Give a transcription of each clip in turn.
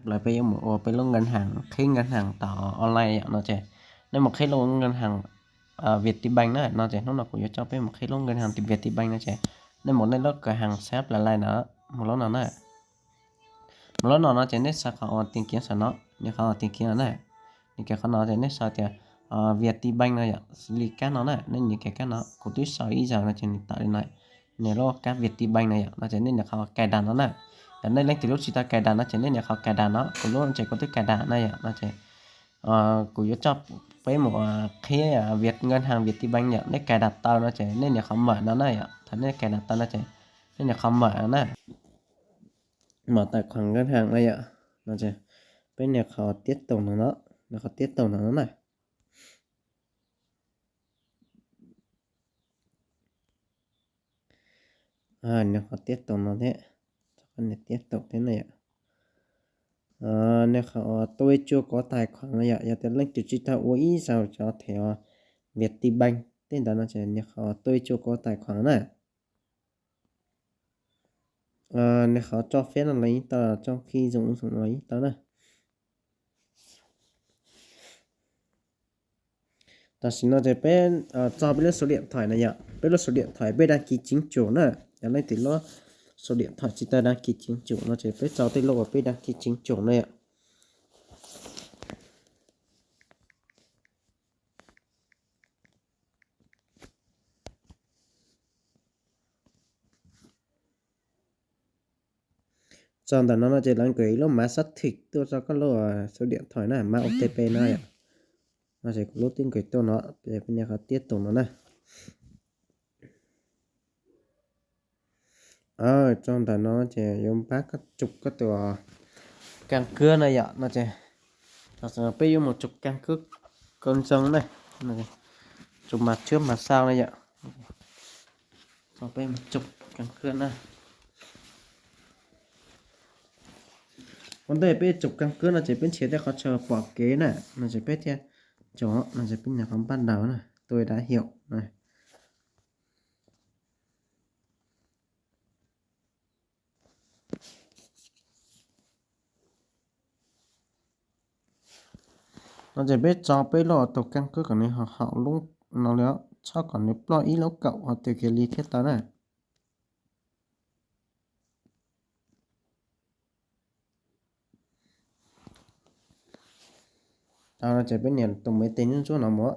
Lawv peb yuav mus ua peb lub ngân hàng, qhib ngân hàng tom online yom no ces nej mus qhib lub ngân hàng Viettelbank na no ces hnub no kuv yuav coj peb mus qhib lub ngân hàng Viettelbank no ces nej mus nej lub cửa hàng xab la lai na, mus lub no na. Mus lub no no ces nej sau qhov uas tìm kiếm saum no, nias qhov uas tìm kiếm no na. Nias qhov no ces nej sau tias Viettelbank no yom, li kab no na, nej nias kiag kab no, kuv twb sau ib zaug no ces nws tawm li no, nias lub kab Viettelbank no yom no ces nej nias qhov cài đặt no na. Yog nej leej twg lub tsis tau cài đặt no ces nej nias qhov cài đặt no, kuv lub ces kuv twb cài đặt na yom no ces kuv yuav coj peb mus qhib Việt, ngân hàng Viettelbank yom, nej cài đặt tau no ces nej nias qhov mở no na yom, thaum nej cài đặt tau no ces nej nias qhov mở no na. Mở tài khoản ngân hàng no yom, no ces peb nias qhov tiếp tục no no, nias qhov tiếp tục no no na. Nias qhov tiếp tục no thiab, nias tiếp tục thiab na yom. Nias qhov tôi chưa có tài khoản no yom, yog tias leej twg tsis tau ua ib zaug cov thẻ Viettelbank tej ntawd no ces nias qhov tôi chưa có tài khoản na. Nias qhov cho phép no los yeej tau, trong khi dùng ứng dụng no yeej tau na. Tam sim no ces peb tso peb lub số điện thoại na yom, peb lub số điện thoại peb đăng ký chính chủ na. Yog leej twg lub số điện thoại tsis tau đăng ký chính chủ no ces peb tso tej lub uas peb đăng ký chính chủ na yom. Tso ntawm no no ces lawv nkag ib lub mã xác thực tuaj rau koj lub số điện thoại na, mã O T P no yom. No ces kuv lub twb nkag tuaj no, ces peb nias qhov tiếp tục no na. Tso ntawm no ces yuav pab koj chụp koj tus căn cước na yom no ces, tam sim no peb yuav mus chụp căn cước công dân na, chụp mà trước mà sau na yom. Peb mus chụp căn cước na. Ua ntej peb chụp căn cước no ces peb nrhiav tej qhov chaw pom kev na, no ces peb thiaj chụp, no ces peb nias qhov bắt đầu na, tôi đã hiểu. No ces peb tso peb lub tus căn cước kom nws haum lub no li, txhob kom nws ploj ib lub kaum hov twg kiag li thiaj tau na. Tau no ces peb nias tus máy tính ntsuab ntsuab no mus,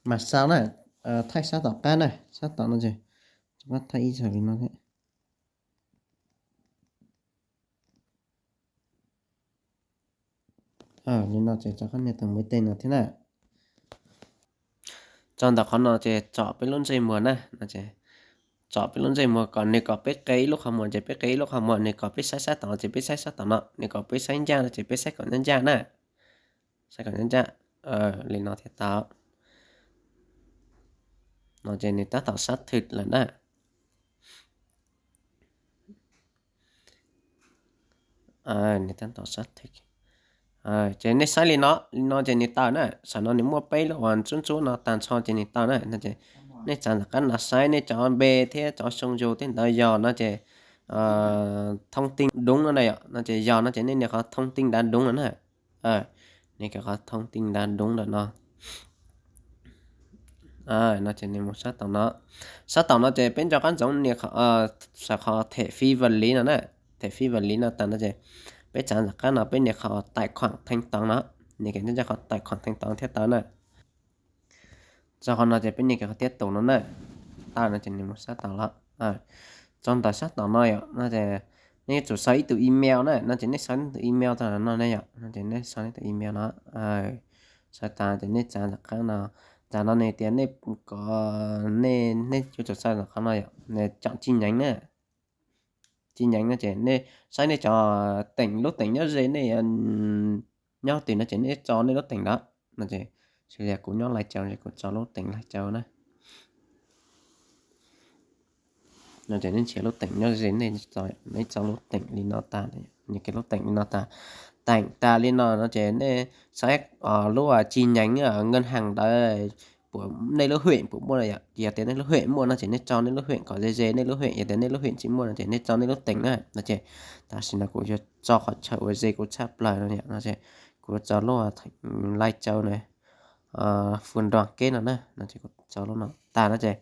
mà sau na, thaij sab tom qab na, sab tom no ces rov qab thaij ib zaug li no thiab. Li no ces rov qab nias tus máy tính no thiab na. Tso ntawm qhov no ces tsom peb lub ntsej muag na, tsom peb lub ntsej muag kom nws kom peb qe ib lub qhov muag ces peb qe ib lub qhov muag, nws kom peb saib sab tom ces peb saib sab tom no, nws kom peb saib ncaj no ces peb saib kom ncaj ncaj na. Saib kom ncaj ncaj li no thiaj tau. No ces nws tab tom xác thực lawm na. Nws tab tom xác thực. Ces nej saib li no, li no ces nws tawm na, saum no nws muaj peb lub uas ntsuab ntsuab no tag nrho ces nws tawm na. No ces nej txav ntawm qab no saib nej cov npe thiab cov xyoo yug tej ntawd yog no ces thông tin đúng no na yom, no ces yog no ces nej nias qhov thông tin đã đúng no na. Nias kiag qhov thông tin đã đúng ntawm no. No ces nws mus sab tom no. Sab tom no ces peb nco qab ntsoov nias saum qhov thẻ phi vật lý no na. Thẻ phi vật lý no tag no ces peb txav ntawm qab no peb nias qhov tài khoản thanh toán no. Nias kiag nco qhov tài khoản thanh toán thiaj tau na. Tso qhov no ces peb nias kiag qhov tiếp tục no na. Tau no ces nws mus sab tom lawm. Tso ntawm sab tom no yom, no ces nej yuav tsum sau ib tug email na, no ces nej sau nej tus email tau no ne yom, no ces nej sau nej tus email no. Sau tas ces nej txav ntawm qab no, ntawm no nws tias nej kom, nej, nej yuav tsum sau ntawm qhov no yom, chọn chi nhánh na. Chi nhánh no ces nej saib nej cov tỉnh, lub tỉnh nyob ze nej nyob twg no ces nej tso nej lub tỉnh đó. No ces xws li kuv nyob Lai Châu ces kuv tso lub tỉnh Lai Châu na. No ces nej nrhiav lub tỉnh nyob ze nej, nej tso lub tỉnh li no tas, nias kiag lub tỉnh li no tas. Tỉnh tas li no no ces nej saib lub chi nhánh ngân hàng ntawd puas, nej lub huyện puas muaj no yom. Yog tias nej lub huyện muaj no ces nej tso nej lub huyện kom ze ze nej lub huyện, yog tias nej lub huyện tsis muaj no ces nej tso nej lub tỉnh na no ces tam sim no kuv yuav tso qhov chaw uas ze kuv tshaj plaws no yom, no ces kuv yuav tso lub Lai Châu na, Phường Đoàn Kết no na, no ces kuv tso lub no tag no ces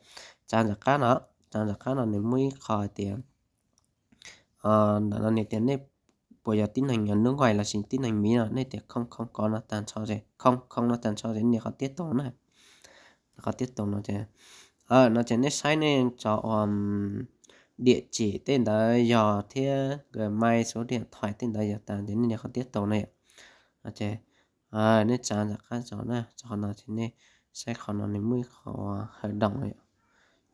tsa ntawm qab no, tsa ntawm qab no nws muaj ib qho hais tias ntawm no nws tias nej puas yog tib neeg nước ngoài lossis tib neeg Mỹ no, nej tias không không có no tag nrho ces không không no tag nrho ces nej nias qhov tiếp tục na, qhov tiếp tục no ces, no ces nej saib nej tso ua địa chỉ tej ntawd yog thiab Gmail số điện thoại tej ntawd yog tas ces nej nias qhov tiếp tục na yom. No ces nej tsa ntawm qab tso na, tso qhov no ces nej saib qhov no nws muaj ib qho hợp đồng no yom.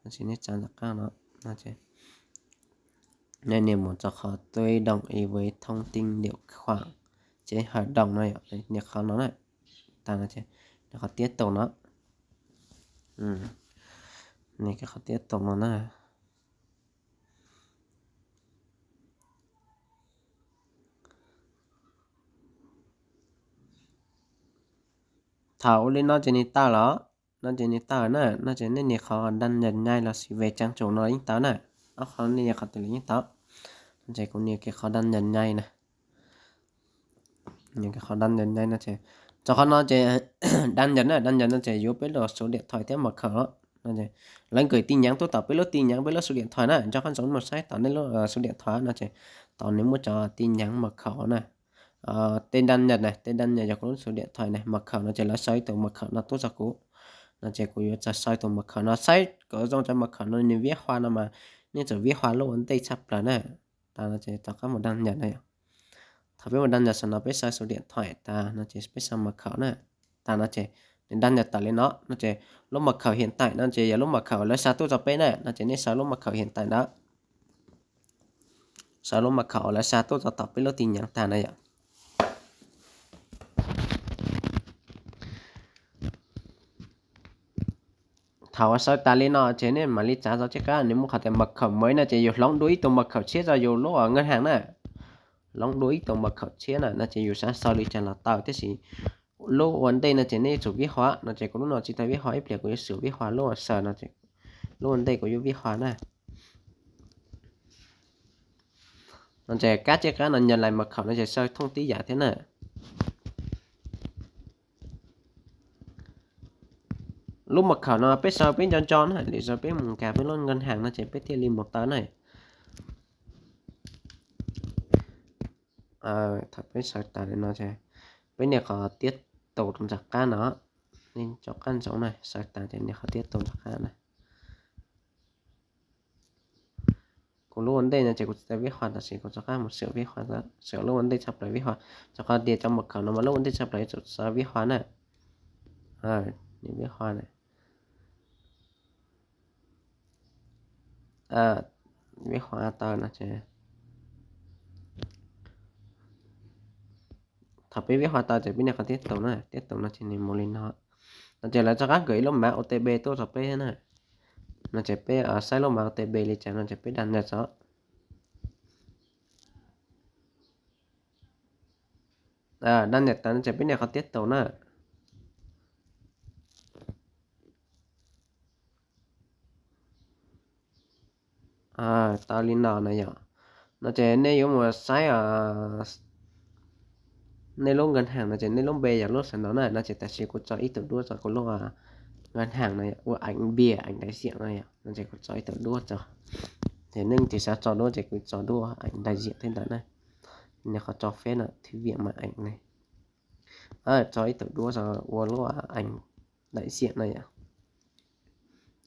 No ces nej tsa ntawm qab no, no ces nej nias mus tso qhov tôi đồng ý với thông tin điều khoản trên hợp đồng no yom, nias qhov no na. Tas no ces nias qhov tiếp tục no, nias qhov tiếp tục no na. Thaum ua li no ces nws tawm los, no ces nws tawm na, no ces nej nias qhov đăng nhập ngay lossis về trang chủ no yeej tau na. Ob qho nej nias qhov twg los yeej tau. No ces kuv nias kiag qhov đăng nhập ngay na. Nias kiag qhov đăng nhập ngay no ces, tso qhov no ces đăng nhập na, đăng nhập no ces yuav peb lub số điện thoại thiab mật khẩu. Lawv gửi tin nhắn tuaj tom peb lub tin nhắn, peb lub số điện thoại na, nco qab ntsoov mus saib tom nej lub số điện thoại no ces tom nws muaj cov tin nhắn mật khẩu na. Tên đăng nhập này, tên đăng nhập yog kuv lub số điện thoại này, mật khẩu no ces lawv sau ib tug mật khẩu no tuaj txog kuv. No ces kuv yuav txawm sau tus mật khẩu no, saib kom zoo cov mật khẩu no nws viết hoa no mas nej txawm viết hoa lub ua ntej tshaj plaws na. Tas no ces rov qab mus đăng nhập no yom. Thaum peb mus đăng nhập saum no peb sau số điện thoại tas no ces peb sau mật khẩu na. Tas no ces nws đăng nhập tawm li no, no ces lub mật khẩu hiện tại no ces yog lub mật khẩu lawv xa tuaj rau peb na, no ces nej sau lub mật khẩu hiện tại ntawd. Sau lub mật khẩu lawv xa tuaj rau tom peb lub tin nhắn tag na yom. Thaum uas sau tas li no ces nej mam li tsa tau tsiab qab, nws muaj qhov tias mật khẩu mới no ces yus hloov dua ib tug mật khẩu tshiab rau yus lub ngân hàng na. Hloov dua ib tug mật khẩu tshiab na, no ces yus xav sau li cas los tau, tiam sis lub ua ntej no ces nej yuav tsum viết hoa, no ces kuv lub no tsis tau viết hoa, ib pliag kuv yuav xav viết hoa lub ua sau no, lub ua ntej kuv yuav viết hoa na. No ces kab tsiab qab no nhập lại mật khẩu no ces sau thông tin giả thiab na. Lub mật khẩu no peb sau peb nco nco na, lwm zaus peb mus nkag peb lub ngân hàng no ces peb thiaj li mus tau na. Thaum peb sau tas li no ces peb nias qhov tiếp tục rau ntawm qab no, nej nco qab ntsoov na, sau tas ces nias qhov tiếp tục rau qab na. Kuv lub ua ntej no ces kuv tsis tau viết hoa, tab sis kuv rov qab mus sửa viết hoa, sửa lub ua ntej tshaj plaws viết hoa, rau qhov tias cov mật khẩu no mas lub ua ntej tshaj plaws yuav tsum sau viết hoa na. Nias viết hoa na. Viết hoa tau no ces thaum peb viết hoa tau ces peb nias qhov tiếp tục na, tiếp tục no ces nws mus li no. No ces lawv rov qab gửi ib lub mã O T P tuaj rau peb na. No ces peb saib lub mã O T P li cas no ces peb đăng nhập tso. Đăng nhập tas no ces peb nias qhov tiếp tục na. Tau li no na yom. No ces nej yuav mus saib nej lub ngân hàng no ces nej lub npe yog lub xeem no na, no ces tam sim kuv tso ib tug duab rau kuv lub ngân hàng no ua ảnh bìa, ảnh đại diện no yom, no ces kuv tso ib tug duab rau. Ces nej leej twg xav tso duab ces kuv tso duab ảnh đại diện thiab ntawd na. Nws qhov tso phép no thư viện màn ảnh na. Tso ib tug duab rau ua lub ảnh đại diện no yom.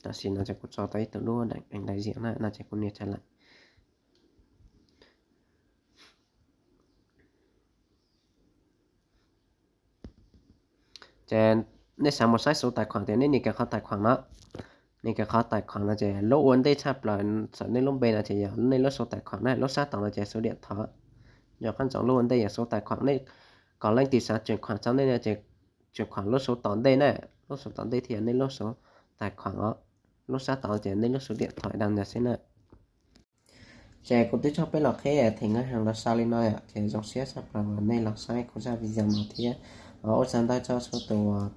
Tam sim no ces kuv tso tau ib tug duab ảnh đại diện na, no ces kuv nias trở lại. Ces nej xav mus saib số tài khoản tias nej nias kiag qhov tài khoản no. Nias kiag qhov tài khoản no ces lub ua ntej tshaj plaws saum nej lub npe no ces yog nej lub số tài khoản na, lub sab tod no ces số điện thoại. Nco qab ntsoov lub ua ntej yog số tài khoản, nej kom leej twg xav chuyển khoản rau nej no ces chuyển khoản lub số tom ntej na, lub số tom ntej thiaj yog nej lub số tài khoản os. Lub sab tod ces nej lub số điện thoại đăng nhập xwb na. Ces kuv twb coj peb los qhib thẻ ngân hàng los sau li no yom, ces zoo siab tshaj plaws uas nej los saib kuv zaj video no thiab. Ua tsaug ntau tso rau tus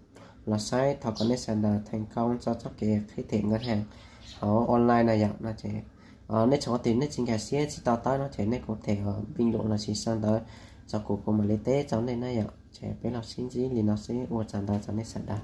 los saib, thov kom nej sawv daws theej koob txog txoj kev qhib them nkaj haj hauv online na yom. No ces nej txhob tias nej tsis nkag siab tsis to taub no ces nej kuj them npee lus lossis sau ntawv rau kuv, kuv mam li teb rau nej na yom. Ces peb los sib ntsib li no xwb, ua tsaug ntau rau nej sawv daws.